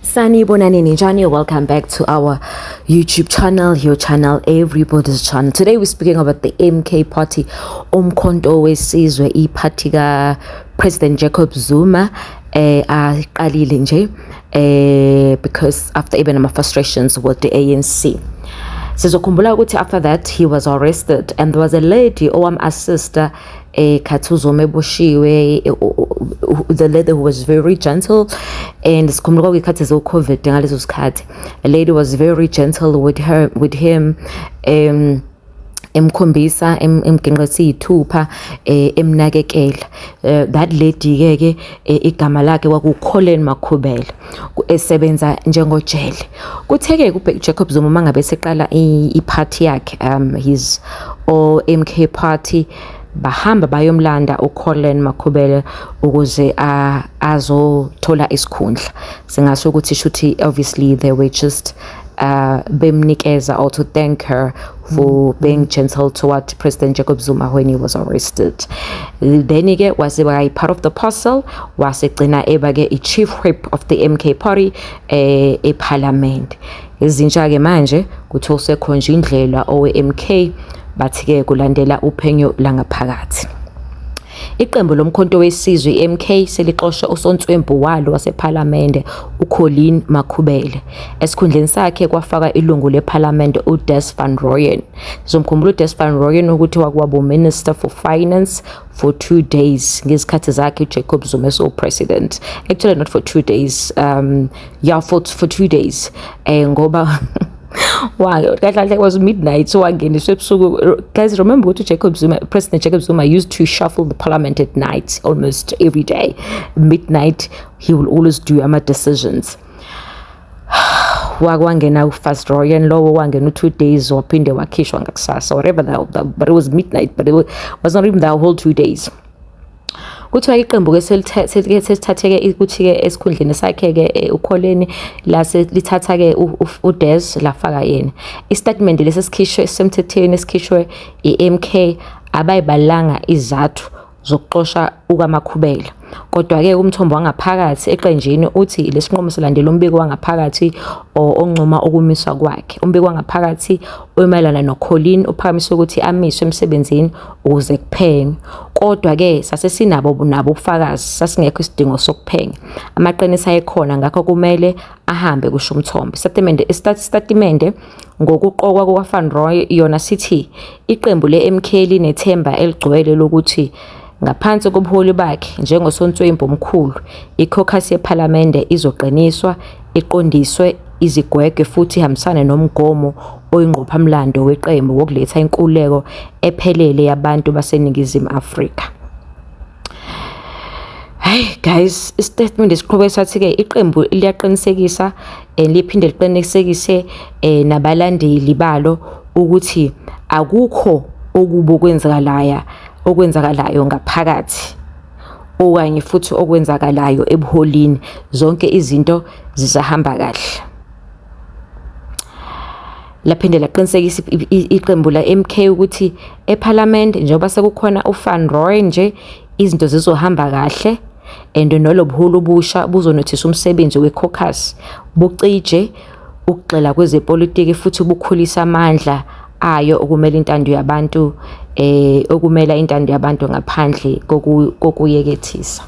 Sanibonani ninjani, welcome back to our YouTube channel, your channel, everybody's channel. Today we're speaking about the MK Party, Umkhonto weSizwe, i-party ka President Jacob Zuma aqalile nje because after even ama frustrations with the ANC. Sizokhumbula ukuthi after that he was arrested and there was a lady owam-assista khathi uZuma eboshiwe, the lady who was very gentle, and sikhumbula kwakuyikhathi zo-COVID ngalezo sikhathi. A lady was very gentle with her, with him, emkhombisa, emgenqisa iy'thupha, emnakekela. That lady ke ke igama lakhe kwakuColleen Makhubele, esebenza njengojele. Kuthe-ke Jacob Zuma uma ngabe seqala i-party yakhe, his or MK Party, bahamba bayomlanda uColleen Makhubele ukuze azothola isikhundla. Singasho ukuthi shuthi obviously they were just bemnikeza or to thank her for being gentle toward President Jacob Zuma when he was arrested. Then ke wase part of the parcel, wasegcina eba ke i-chief whip of the MK Party eParliament. Izintsha ke manje kuthiwa usekhonje indlela owe MK, bathi ke kulandela uphenyo langaphakathi. Iqembu loMkhonto weSizwe i-MK selixoshe usonswempu walo wasephalamende uColleen Makhubele. Esikhundleni sakhe kwafaka ilungu lephalamende uDes van Rooyen. Sizomkhumbula uDes van Rooyen ukuthi wakwaba Minister for Finance for 2 days ngezikhathi zakhe uJacob Zuma so president. Actually not for 2 days, yeah, for 2 days. Ngoba wa kahle kahle it was midnight, so wangeniswa ebusuku. Guys, remember ukuthi Jacob Zuma, President Jacob Zuma used to shuffle the parliament at night almost every day. Midnight he will always do ama decisions. Wake wangena uVan Rooyen lowo, wangena u-2 days, waphinde wakhishwa ngakusasa, whatever that, but it was midnight, but it was not even the whole 2 days. Kuthiwa iqembu-ke selithathe-ke ukuthi-ke esikhundleni sakhe-ke uColleen lase lithatha-ke uDes lafaka yena. Isitatimende lesi esikhishwe esisemthethweni esikhishwe i-MK abayibalanga izathu zokuxosha ukaMakhubela. Kodwa-ke umthombo wangaphakathi eqenjini uthi lesinqumo silandela umbiko wangaphakathi oncoma ukumiswa kwakhe. Umbiko wangaphakathi omayelana noColleen uphakamise ukuthi amiswe emsebenzini ukuze kuphenywe. Kodwa-ke sase sinabo nabo ubufakazi, sasingekho isidingo sokuphenya. Amaqiniso ayekhona, ngakho kumele ahambe, kusho umthombo. Isitatimende ngokuqokwa kukaVan Rooyen yona sithi iqembu le-MK linethemba eligcwele lokuthi ngaphansi kobuholi bakhe njengosonswempu omkhulu, i-caucus yephalamende izoqiniswa, iqondiswe izigwegwe futhi ihambisane nomgomo oyingqophamlando weqembu wokuletha inkululeko ephelele yabantu baseNingizimu Afrika. Hayi guys, isitatimende siqhubeke sathi-ke iqembu liyaqinisekisa, liphinde liqinisekise nabalandeli balo ukuthi akukho okubi okwenzakalayo ngaphakathi okanye futhi okwenzakalayo ebuholini, zonke izinto zisahamba kahle. Laphinde laqinisekisa iqembu la MK ukuthi eParliament njengoba sekukhona uVan Rooyen nje, izinto zizohamba kahle and nolobuholi obusha buzonothisa umsebenzi we-caucus, bucije ukugxila kwezepolitiki futhi bukhulisa amandla ayo okumela intando yabantu, okumela intando yabantu ngaphandle kokuyekethisa.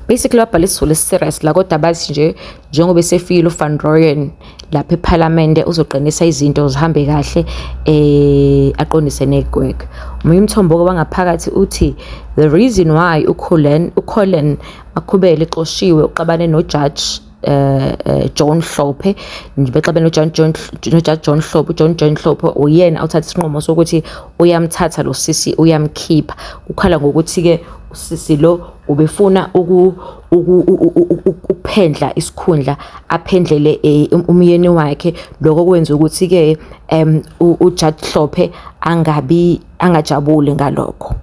Basically wabhala isiZulu esi-serious la, kodwa bathi nje njengoba esefikile uVan Rooyen lapha ephalamende uzoqinisa izinto zihambe kahle, aqondise negwegwe. Omunye umthombo wangaphakathi uthi the reason why uColleen Makhubele exoshiwe, uxabane noJudge John Hlophe. Bexabene noJohn John noJudge John Hlophe. uJohn John Hlophe uyena othatha isinqumo sokuthi uyamthatha lo sisi uyamkhipha. Kukhala ngokuthi ke usisi lo ubefuna ukuphendla isikhundla, aphendlele umyeni wakhe. Lokho kwenza ukuthi ke uJudge Hlophe angabi angajabuli ngalokho.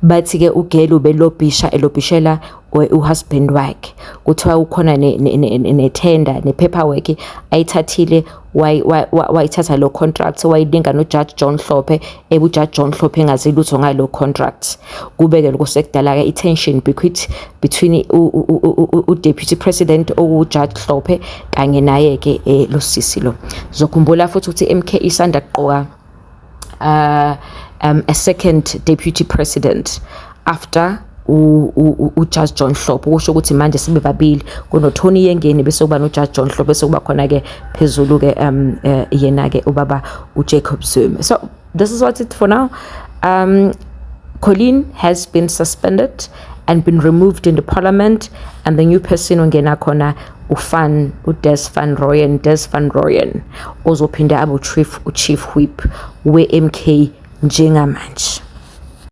Bathi ke ugeli ubelobhisha, elobhishela Uhusband wakhe kuthiwa ukhona ne-tender ne-paperwork ayithathile, wayithatha lo contract, wayilinga noJudge John Hlophe, ebe uJudge John Hlophe engazi lutho ngalo contract. Kube-ke lokho sekudala-ke i-tension between u-deputy president owu-Judge Hlophe kanye naye-ke lo sisi lo. Zokhumbula futhi ukuthi MK isanda kuqoka a second deputy president after uJudge John Hlophe, kusho ukuthi manje sibe babili, kunoTony Yengeni, bese kuba noJudge John Hlophe, bese kuba khona ke phezulu ke yena ke ubaba uJacob Zuma. So this is what it for now. Colleen has been suspended and been removed in the parliament, and the new person ongena khona ufan uDes van Rooyen, Des van Rooyen ozophinda abe uchief whip we-MK njengamanje.